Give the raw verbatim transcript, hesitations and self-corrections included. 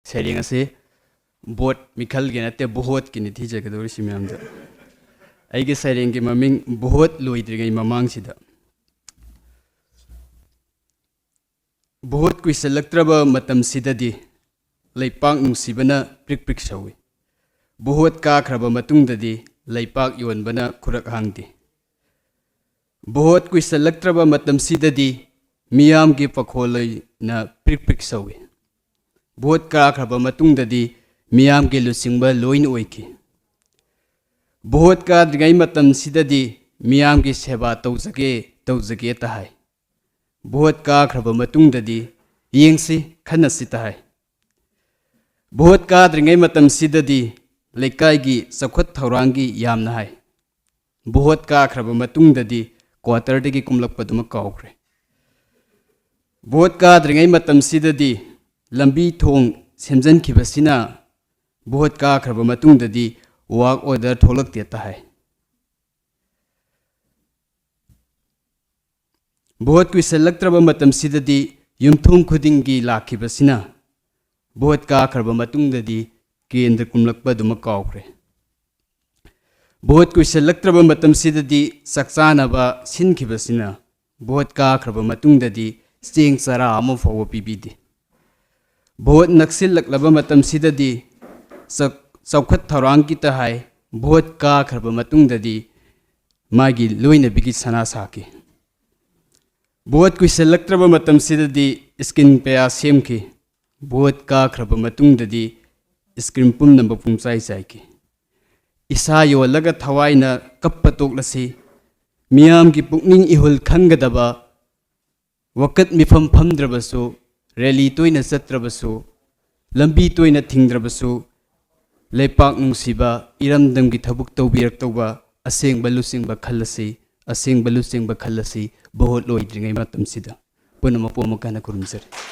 ꯁꯩꯔꯦꯡ ꯑꯁꯤ ꯚꯣꯠ ꯃꯤꯈꯜꯒꯤ ꯅꯠꯇꯦ, ꯚꯣꯠꯀꯤꯅꯤ ꯊꯤꯖꯒꯗꯧꯔꯤꯁꯤ ꯃꯌꯥꯝꯗ꯫ ꯑꯩꯒꯤ ꯁꯩꯔꯦꯡꯒꯤ ꯃꯃꯤꯡ ꯚꯣꯠ ꯂꯣꯏꯗ꯭ꯔꯤꯉꯩ ꯃꯃꯥꯡꯁꯤꯗ꯫ ꯚꯣꯠ ꯀꯨꯏꯁꯜꯂꯛꯇ꯭ꯔꯕ ꯃꯇꯝꯁꯤꯗꯗꯤ ꯂꯩꯄꯥꯛ ꯅꯨꯡꯁꯤꯕꯅ ꯄ꯭ꯔꯤꯛ ꯄ꯭ꯔꯤꯛ ꯁꯧꯏ꯫ ꯚꯣꯠ ꯀꯥꯈ꯭ꯔꯕ ꯃꯇꯨꯡꯗꯗꯤ ꯂꯩꯄꯥꯛ ꯌꯣꯟꯕꯅ ꯈꯨꯔꯛ ꯍꯥꯡꯗꯦ꯫ ꯚꯣꯠ ꯀꯨꯏꯁꯜꯂꯛꯇ꯭ꯔꯕ ꯃꯇꯝꯁꯤꯗꯗꯤ ꯃꯤꯌꯥꯝꯒꯤ ꯄꯥꯈꯣꯜꯂꯣꯏꯅ ꯄ꯭ꯔꯤꯛ ꯄ꯭ꯔꯤꯛ ꯁꯧꯏ꯫ ꯚꯣꯠ ꯀꯥꯈ꯭ꯔꯕ ꯃꯇꯨꯡꯗꯗꯤ ꯃꯤꯌꯥꯝꯒꯤ ꯂꯨꯆꯤꯡꯕ ꯂꯣꯏꯅ ꯑꯣꯏꯈꯤ꯫ ꯚꯣꯠ ꯀꯥꯗ꯭ꯔꯤꯉꯩ ꯃꯇꯝꯁꯤꯗꯗꯤ ꯃꯤꯌꯥꯝꯒꯤ ꯁꯦꯕꯥ ꯇꯧꯖꯒꯦ, ꯇꯧꯖꯒꯦ ꯇ ꯍꯥꯏ꯫ ꯚꯣꯠ ꯀꯥꯈ꯭ꯔꯕ ꯃꯇꯨꯡꯗꯗꯤ ꯌꯦꯡꯁꯤ, ꯈꯟꯅꯁꯤ ꯇ ꯍꯥꯏ꯫ ꯚꯣꯠ ꯀꯥꯗ꯭ꯔꯤꯉꯩ ꯃꯇꯝꯁꯤꯗꯗꯤ ꯂꯩꯀꯥꯏꯒꯤ ꯆꯥꯎꯈꯠ ꯊꯧꯔꯥꯡꯒꯤ ꯌꯥꯝꯅ ꯍꯥꯏ꯫ ꯚꯣꯠ ꯀꯥꯈ꯭ꯔꯕ ꯃꯇꯨꯡꯗꯗꯤ ꯀ꯭ꯋꯥꯇꯔꯗꯒꯤ ꯀꯨꯝꯂꯛꯄꯗꯨꯃꯛ ꯀꯥꯎꯈ꯭ꯔꯦ꯫ ꯚꯣꯠ ꯀꯥꯗ꯭ꯔꯤꯉꯩ ꯃꯇꯝꯁꯤꯗꯗꯤ ꯂꯝꯕꯤ ꯊꯣꯡ ꯁꯦꯝꯖꯤꯟꯈꯤꯕꯁꯤꯅ ꯚꯣꯠ ꯀꯥꯈ꯭ꯔꯕ ꯃꯇꯨꯡꯗꯗꯤ ꯋꯥꯔꯛ ꯑꯣꯔꯗꯔ ꯊꯣꯛꯂꯛꯇꯦ ꯇ ꯍꯥꯏ꯫ ꯚꯣꯠ ꯀꯨꯏꯁꯜꯂꯛꯇ꯭ꯔꯕ ꯃꯇꯝꯁꯤꯗꯗꯤ ꯌꯨꯝꯊꯣꯡ ꯈꯨꯗꯤꯡꯒꯤ ꯂꯥꯛꯈꯤꯕꯁꯤꯅ ꯚꯣꯠ ꯀꯥꯈ꯭ꯔꯕ ꯃꯇꯨꯡꯗꯗꯤ ꯀꯦꯟꯗ꯭ꯔ ꯀꯨꯝꯂꯛꯄ ꯑꯗꯨꯃꯛ ꯀꯥꯎꯈ꯭ꯔꯦ꯫ ꯚꯣꯠ ꯀꯨꯏꯁꯜꯂꯛꯇ꯭ꯔꯕ ꯃꯇꯝꯁꯤꯗꯗꯤ ꯆꯥꯛ ꯆꯥꯅꯕ ꯁꯤꯟꯈꯤꯕꯁꯤꯅ ꯚꯣꯠ ꯀꯥꯈ꯭ꯔꯕ ꯃꯇꯨꯡꯗꯗꯤ ꯆꯦꯡ ꯆꯔꯥ ꯑꯃ ꯐꯥꯎꯕ ꯄꯤꯕꯤꯗꯦ꯫ ꯚꯣꯠ ꯅꯛꯁꯤꯜꯂꯛꯂꯕ ꯃꯇꯝꯁꯤꯗꯗꯤ ꯆꯥꯎ-, ꯆꯥꯎꯈꯠ ꯊꯧꯔꯥꯡꯒꯤꯇ ꯍꯥꯏ, ꯚꯣꯠ ꯀꯥꯈ꯭ꯔꯕ ꯃꯇꯨꯡꯗꯗꯤ ꯃꯥꯒꯤ ꯂꯣꯏꯅꯕꯤꯒꯤ ꯁꯅꯥ ꯁꯥꯈꯤ꯫ ꯚꯣꯠ ꯀꯨꯏꯁꯜꯂꯛꯇ꯭ꯔꯕ ꯃꯇꯝꯁꯤꯗꯗꯤ ꯁ꯭ꯀꯤꯝ ꯀꯌꯥ ꯁꯦꯝꯈꯤ꯫ ꯚꯣꯠ ꯀꯥꯈ꯭ꯔꯕ ꯃꯇꯨꯡꯗꯗꯤ ꯁ꯭ꯀꯤꯝ ꯄꯨꯝꯅꯃꯛ ꯄꯨꯡꯆꯥꯏ ꯆꯥꯏꯈꯤ꯫ ꯏꯁꯥ ꯌꯣꯜꯂꯒ ꯊꯋꯥꯏꯅ ꯀꯞꯄ ꯇꯣꯛꯂꯁꯤ꯫ ꯃꯤꯌꯥꯝꯒꯤ ꯄꯨꯛꯅꯤꯡ ꯏꯍꯨꯜ ꯈꯪꯒꯗꯕ ꯋꯥꯀꯠ ꯃꯤꯐꯝ ꯐꯝꯗ꯭ꯔꯕꯁꯨ, ꯔꯦꯂꯤ ꯇꯣꯏꯅ ꯆꯠꯇ꯭ꯔꯕꯁꯨ, ꯂꯝꯕꯤ ꯇꯣꯏꯅ ꯊꯤꯡꯗ꯭ꯔꯕꯁꯨ, ꯂꯩꯄꯥꯛ ꯅꯨꯡꯁꯤꯕ, ꯏꯔꯝꯗꯝꯒꯤ ꯊꯕꯛ ꯇꯧꯕꯤꯔꯛꯇꯧꯕ ꯑꯁꯦꯡꯕ ꯂꯨꯆꯤꯡꯕ ꯈꯜꯂꯁꯤ, ꯑꯁꯦꯡꯕ ꯂꯨꯆꯤꯡꯕ ꯈꯜꯂꯁꯤ, ꯚꯣꯠ ꯂꯣꯏꯗ꯭ꯔꯤꯉꯩ ꯃꯇꯝꯁꯤꯗ꯫ ꯄꯨꯝꯅꯃꯛꯄꯨ ꯑꯃꯨꯛ ꯍꯟꯅ ꯈꯨꯔꯨꯝꯖꯔꯤ꯫